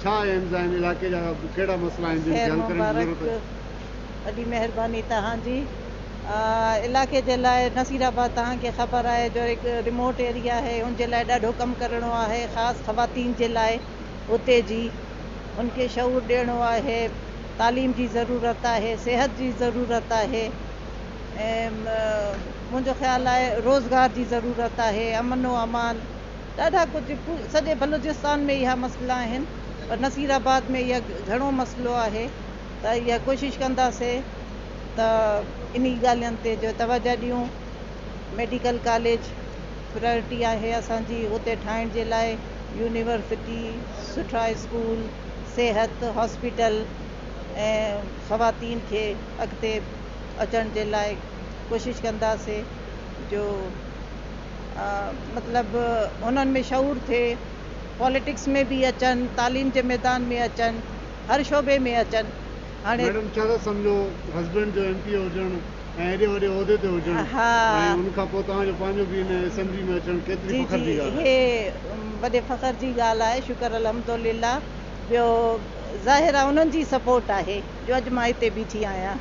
ڇا ايمز آهن علائقي جا ڪهڙا مسئلا آهن جن کي خير حل ڪرڻ جي مبارڪ ضرورت آهي؟ وڏي مهرباني توهان جي علائقي جي لاء نصير آباد توهان کي خبر آهي جو هڪ ريموٽ ايريا آهي ان جي لاء ڏاڍو ڪم ڪرڻو آهي خاص خواتين جي لاء اتي جي ان کي شعور ڏيڻو آهي تعليم جي ضرورت آهي صحت جي ضرورت آهي ۽ منهنجو خيال آهي روزگار جي ضرورت آهي امن و امان ڏاڍا ڪجهه سڄي بلوچستان ۾ اها مسئلا آهن پر نصير آباد ۾ اها گهڻو مسئلو آهي ته اها ڪوشش ڪنداسي ته انهي ڳالهين تي جو توجه ڏيون ميڊيڪل ڪاليج پرائرٽي آهي اسان جي اتي ٺاهڻ جي لاء يونيورسٽي سٺا اسڪول صحت هاسپيٽل ۽ خواتين کي اڳتي اچڻ جي لاء ڪوشش ڪنداسي جو مطلب انهن ۾ شعور ٿئي پاليٽڪس ۾ به اچن تعليم جي ميدان ۾ اچن هر شعبي ۾ اچن هاڻي. ميڊم ڇا ٿا سمجهو هسبينڊ جو ايم پي اي هجڻ ۽ ايڏي وڏي عهدي تي هجڻ ۽ ان کان پوء توهان جو پنهنجو به ان اسيمبلي ۾ اچڻ ڪيتري جي فخر جي جي ڳالهه آهي. هي وڏي فخر جي ڳالهه آهي شڪر الحمدلله ٻيو ظاهر آهي انهن جي سپورٽ آهي جو اڄ مان هتي بيٺي آهيان.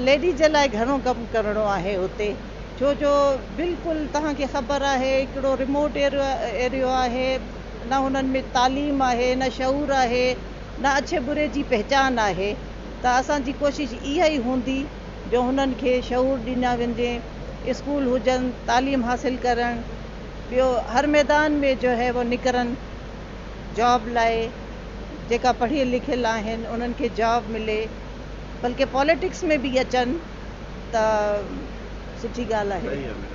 ليڊيز جي لاء گهڻو ڪم ڪرڻو آهي هتي ڇو جو بلڪل توهان کي خبر آهي هڪڙو ريموٽ ايريو آهي نه هنن ۾ تعليم آهي نه شعور آهي نه اڇي بري جي پهچان آهي ته اسان جي ڪوشش اها ئي هوندي جو هنن کي شعور ڏنا وڃجي اسڪول هجن تعليم حاصل ڪرڻ ٻيو هر ميدان ۾ جو هي وو نڪرن جاب لاء جيڪا پڙهيل لکيل آهن انهن کي جاب ملي بلڪه پاليٽڪس ۾ به اچن ته سٺي ڳالهه آهي.